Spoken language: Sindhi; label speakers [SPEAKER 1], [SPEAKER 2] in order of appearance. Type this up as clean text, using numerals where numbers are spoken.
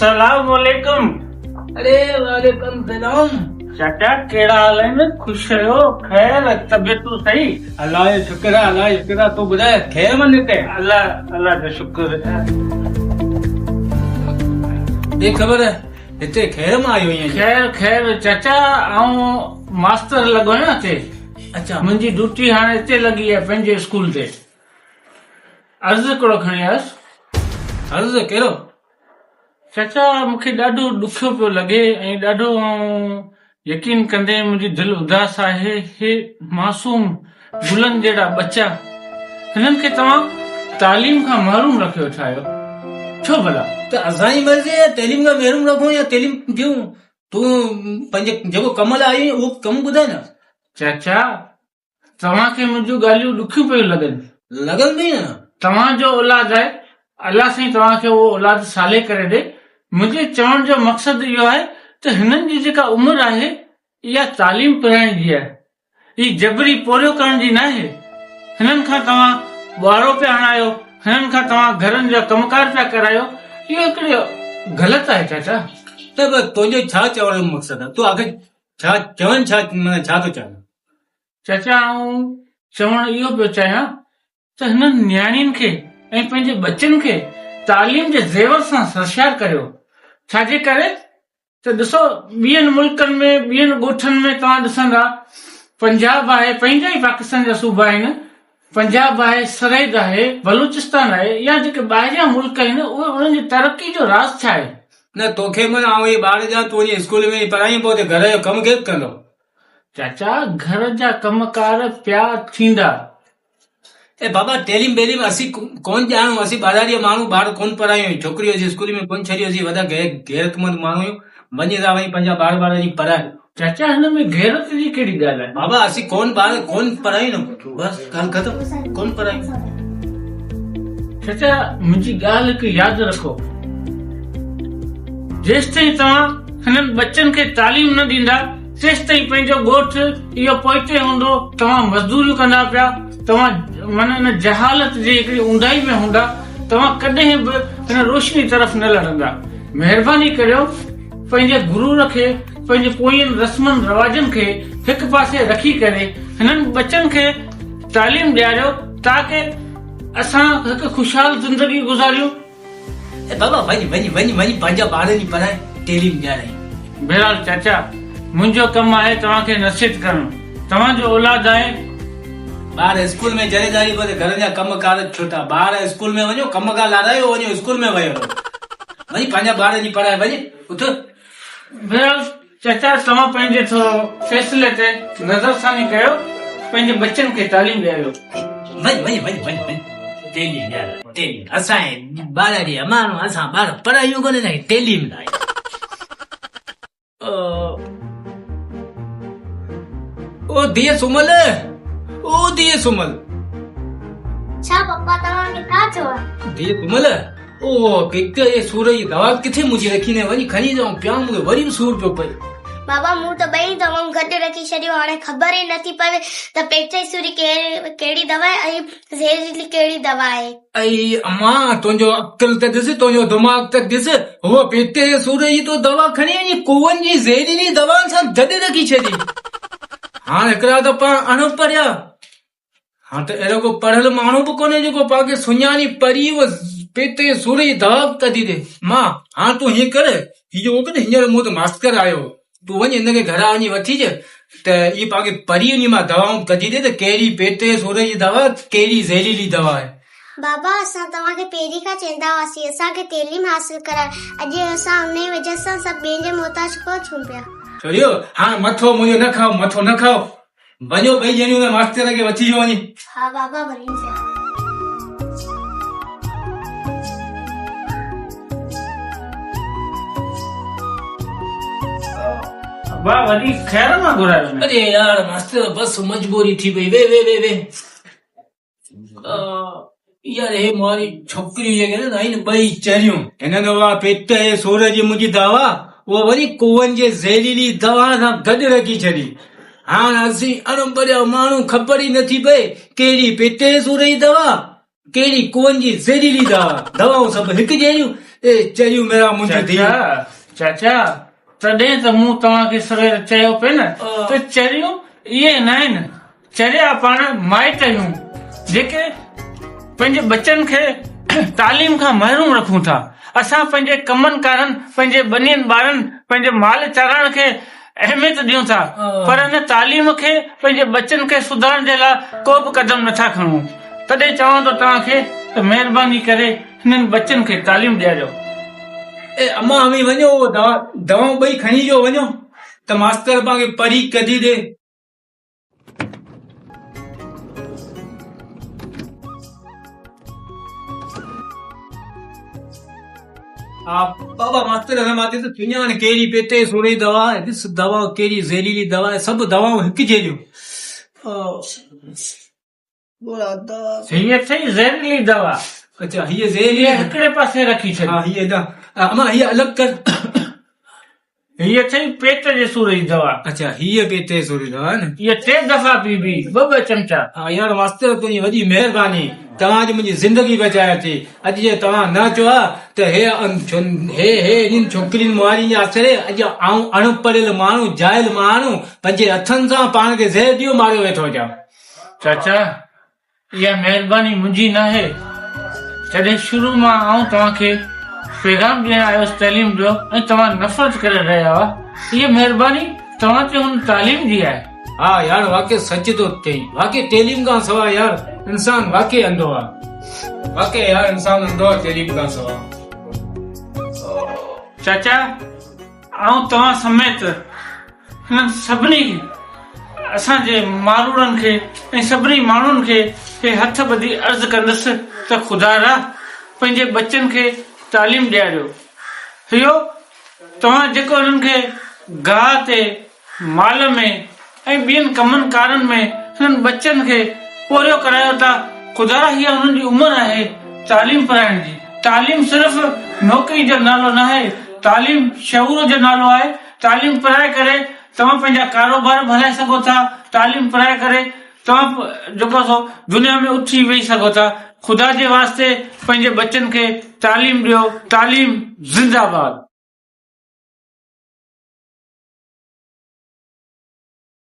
[SPEAKER 1] السلام عليڪم.
[SPEAKER 2] اري وعليڪم السلام.
[SPEAKER 1] چاچا ڪهڙا حال آهن خوش آهيو خير طبيعتون صحيح.
[SPEAKER 2] الله جو شڪر آ الله جو شڪر آ تون ٻڌاء خير من هتي.
[SPEAKER 1] الله الله جو شڪر.
[SPEAKER 2] ڏي خبر هتي خير مان آيو آهين.
[SPEAKER 1] خير خير چاچا آئون ماستر لڳو آهيان هتي.
[SPEAKER 2] اچا.
[SPEAKER 1] منهنجي ڊيوٽي هاڻي هتي لڳي آهي پنهنجي اسڪول تي. عرض هڪڙو کڻي آيس.
[SPEAKER 2] عرض ڪهڙو؟
[SPEAKER 1] چاچا مون کي ڏاڍو ڏکيو پيو لڳي ۽ ڏاڍو آئون يقين ڪندي منهنجي دل اداس آهي. هي معصوم گلن جهڙا ٻچا هنن کي توهان تعليم کان محروم رکيو ويٺا آهيو ڇو ڀلا؟
[SPEAKER 2] ته اسان جي مرضي آهي تعليم کان محروم رکون يا تعليم ڏيون تون پنهنجي جيڪو ڪم لاء آيو آهين اهو ڪم ٻڌاء نه.
[SPEAKER 1] چاچا توهان کي منهنجون ڳالهيون ڏکيون پيون لڳن.
[SPEAKER 2] لڳن پيون نه.
[SPEAKER 1] توهان جو اولاد آهي، الله سائين توهان کي اهو اولاد صالح ڪري ڏي. منهنجي چوڻ جو مقصد اهو آهي ته هنن جي جيڪا عمر آهي اها تعليم پرائڻ جي آهي. هي جبري پورهيو ڪرڻ جي ناهي. هنن کان توهان ٻهارو پيا هڻايو، هنن کان توهان گهرن جا ڪم ڪار پيا ڪرايو، اهو هڪڙي غلط آهي چاچا.
[SPEAKER 2] ته به تنهنجو ڇا چوڻ جو مقصد آهي؟ تون آخر ڇا چوڻ ڇا معنيٰ ڇا ٿو چاهين؟
[SPEAKER 1] چاچا آئون چوڻ اهو پيو چاهيان ته هنن نياڻين کي ۽ پنهنجي ٻچن کي تعليم جي زيور سان سرشار ڪريو ڇاجي ڪري ته ڏسو ٻين ملڪن ۾ ٻين ڳوٺن ۾ توهان ڏسندا پنجاب آهي پنهنجا ئي پاڪستان جا صوبا آهن پنجاب آهي سرحد آهي بلوچستان آهي يا جيڪي ٻاهريان ملڪ آهن اهي انهن جي ترقي جو راز ڇا آهي؟
[SPEAKER 2] نه توکي معنيٰ آئون هي ٻار ڏيان تون وڃي اسڪول ۾ پڙهائين پوء اتي گهر جو ڪم ڪير ڪندو؟
[SPEAKER 1] چاچا گهر جا ڪم ڪار پيا ٿيندا.
[SPEAKER 2] اي بابا تعليم ٻيليم اسين ڪون ڄاڻون اسين ٻهراڙي جا ماڻهو ٻار ڪون پڙهايون ڇوڪريون اسين اسڪول ۾ ڪون ڇڏيون اسين وڏا غيرتمند ماڻهو آهيون وڃي ٿا وڃي پنهنجا ٻار ٻار وڃي پڙهائي.
[SPEAKER 1] چاچا هن ۾ غيرت جي ڪهڙي ڳالهه آهي.
[SPEAKER 2] بابا اسين ڪون ٻار ڪون پڙهايون نه بس ڳالهه ختم ڪون پڙهايون.
[SPEAKER 1] چاچا منهنجي ڳالهه هڪ ياد رکو جيستائين توهان هنن ٻچن کي تعليم نه ڏيندا تيستائين پنهنجو ڳوٺ اهو پوئتي هوندو، توهان مزدوريون ڪندا پيا، توهان معنيٰ ان جهالت جي هڪڙي اونداهي ۾ هوندا، توهان ڪڏهن به هن روشني طرف نه لڙندا. مهرباني ڪريو پنهنجي غرور کي، پنهنجي پوئين رسمن رواجن کي هڪ پاسي رکي ڪري هنن ٻچن کي تعليم ڏياريو تاڪه اسان هڪ خوشحال زندگي گذاريون.
[SPEAKER 2] اي بابا وڃ وڃ وڃ وڃ پنهنجا ٻارن جي پڙهائي تعليم ڏيارائين.
[SPEAKER 1] بهرحال چاچا منهنجو ڪم آهي توهان کي نصيحت ڪرڻ توهان جو اولاد آهي.
[SPEAKER 2] ٻار اسڪول ۾ جڏهن ڌاري پوء گهرن جا ڪم ڪار ڇو ٿا ٻار اسڪول ۾ وڃو ڪم ڪار لارايو وڃو اسڪول ۾ ويو رهو وڃ پنهنجا ٻارن جي پڙهائي وڃ اٿ.
[SPEAKER 1] بهرحال چاچا توهان پنهنجي ٿورو فيصلي تي نظر ثاني ڪيو پنهنجي ٻچن کي تعليم ڏياريو.
[SPEAKER 2] وڃ وڃ وڃ وڃ وڃ تعليم ڏيار تعليم اسان جي ٻارڙي ماڻهو اسان ٻار پڙهايون ڪونه اسان کي تعليم ناهي. او ڌيء سمل او ڌيء سمل.
[SPEAKER 3] ڇا پپا توهان کي ڇا ٿيو آهي؟
[SPEAKER 2] ڌيء سمل او پيٽ جي سور جي دوا ڪٿي منهنجي رکي نه وڃي کڻي اچ آئون پيان مون کي وري به سور پيو پئي.
[SPEAKER 3] بابا مون ته ٻئي دوائون گڏ رکي ڇڏيون هاڻي خبر ئي نٿي پوي ته پيٽ جي سور جي ڪهڙي دوا آهي ۽ زهريلي ڪهڙي دوا آهي.
[SPEAKER 2] اي امان تنهنجو عقل ته ڏس تنهنجو دماغ ته ڏس هوء پيٽ جي سور جي تو دوا کڻي وڃي ڪوئن جي زهريلي دوائن سان گڏ رکي ڇڏي هاڻ هڪڙا ته پاڻ اڻ پڙهيا هاڻ ته اهڙو ڪو پڙهيل ماڻهو به ڪونهي جيڪو پاڻ کي سڃاڻي پڙهي اهو پيٽ جي سور جي دوا به ڪڍي ڏي. مان، هاڻ تون هيئن ڪر، هي جو ڪونهي هينئر مون وٽ ماستر آيو هو، تون وڃ هن کي گهران وڃي وٺي اچ ته اهي پاڻ کي پڙهي انهي مان دوائون ڪڍي ڏي ته ڪهڙي پيٽ جي سور جي دوا ڪهڙي زهريلي دوا آهي.
[SPEAKER 3] بابا اسان توهان کي پهرين کان چئندا هئاسين اسان کي تعليم حاصل ڪرايو اڄ اسان انهي وجهه سان سڀ ٻين جي محتاج ڪو ٿيون پيا.
[SPEAKER 2] ڇوريو، هاڻ مٿو منهنجو نه کائو، مٿو نه کائو. وڃو ٻئي ڄڻيون ان ماستر کي وٺي اچو وڃي.
[SPEAKER 3] ها بابا وڃون پيا.
[SPEAKER 1] ابا وري خير مان گهرايو نه.
[SPEAKER 2] اري يار ماستر بس مجبوري ٿي پئي وي وي وي وي. يار هي ماري ڇوڪري جيڪي نه آهن ٻئي چريون هنن اها پيٽ جي سور جي منهنجي دوا اها وري ڪوئن جي زهريلي دوا سان گڏ رکي ڇڏي هاڻ اسين اڻ پڙهيا ماڻهو خبر ئي نٿي پئي ڪهڙي پيٽ جي سور جي دوا ڪهڙي ڪوئن جي زهريلي دوا دوائون سڀ هڪ جهڙيون اي چريون ميرا منهنجي ڌيء.
[SPEAKER 1] چاچا چاچا تڏهن ته مون توهان کي سوير چيو پئي نه ته چريون اهي ناهن چريا پاڻ مائٽ آهيون جيڪي پنهنجي ٻچن کي تعليم کان محروم رکون ٿا. اسان پنهنجي ڪمن ڪارن، پنهنجي ٻنين ٻارن، پنهنجي مال چارائڻ کي اهميت ڏيون ٿا پر ان تعليم کي پنهنجي ٻچن کي سڌارڻ جي لاء ڪو به قدم نٿا کڻون. تڏهن چوان ٿو توهان کي ته مهرباني ڪري هنن ٻچن کي تعليم ڏياريو.
[SPEAKER 2] اي امان اوهين وڃو اهو دوا دوائون ٻئي کڻي جو وڃو ته ماستر پان کي پري ڪڍي ڏي. ها بابا ماستر هن مان ڏس سڃاڻ ڪهڙي پيٽ جي سور جي دوا آهي ڏس دوا ڪهڙي زهريلي دوا آهي سڀ دوائون هڪ جهڙيون.
[SPEAKER 1] هيء اٿئي زهريلي دوا.
[SPEAKER 2] اڇا هيء زهريلي.
[SPEAKER 1] هيء هڪڙي پاسي رکي ڇڏ.
[SPEAKER 2] ها هيء هيڏانهن. امان هيء الڳ ڪر.
[SPEAKER 1] هيء اٿئي پيٽ جي سور جي دوا.
[SPEAKER 2] اڇا هيء پيٽ جي سور جي دوا آهي نه.
[SPEAKER 1] هيء ٽي دفعا پيبي، ٻه ٻه چمچا.
[SPEAKER 2] ها يار ماستر تنهنجي وڏي مهرباني توهان اڄ منهنجي زندگي بچائي اٿئي اڄ جي توهان نه اچو ها ته هي هي هي انهن ڇوڪرين موارين جي آسري اڄ آئون اڻ پڙهيل ماڻهو جاهل ماڻهو پنهنجي هٿن سان پاڻ کي زهر ڏيو ماريو ويٺو هجان.
[SPEAKER 1] چاچا اها مهرباني منهنجي ناهي. جڏهن شروع مان آئون توهان کي پيغام ڏيڻ آيس تعليم جو ۽ توهان نفرت ڪري رهيا هئا، اها مهرباني توهان تي هن تعليم جي آهي.
[SPEAKER 2] ها يار واقعي سچ ٿو چئين واقعي تعليم کان سوا يار انسان واقعي انڌو آ واقعي يار انسان انڌو آ تعليم کان سوا.
[SPEAKER 1] چاچا آئون توهان سميت هنن سڀني اسان جي ماروئڙن کي ۽ سڀني ماڻهن کي هي هٿ ٻڌي عرض ڪندس ته خدارا پنهنجي ٻچن کي تعليم ڏياريو. هيو توهان جيڪو هنن کي گاهه تي، مال ۾ ۽ ٻين ڪمن ڪارن ۾ هنن ٻچن کي پورهيو ڪرايو ٿا، خدارا هيء هنن جي عمر آهي تعليم پرائڻ جي. تعليم صرف نوڪري جو نالو ناهي، تعليم شعور جو نالو آهي. تعليم پرائي ڪري توهان پنهنجا ڪاروبار به هلائي سگهو ٿا، تعليم پرائي ڪري توهان جيڪو سو دنيا ۾ اٿي ويهي سگهو ٿا، خدا جي واسطي پنهنجي ٻچن کي تعليم ڏيو، تعليم زنده باد.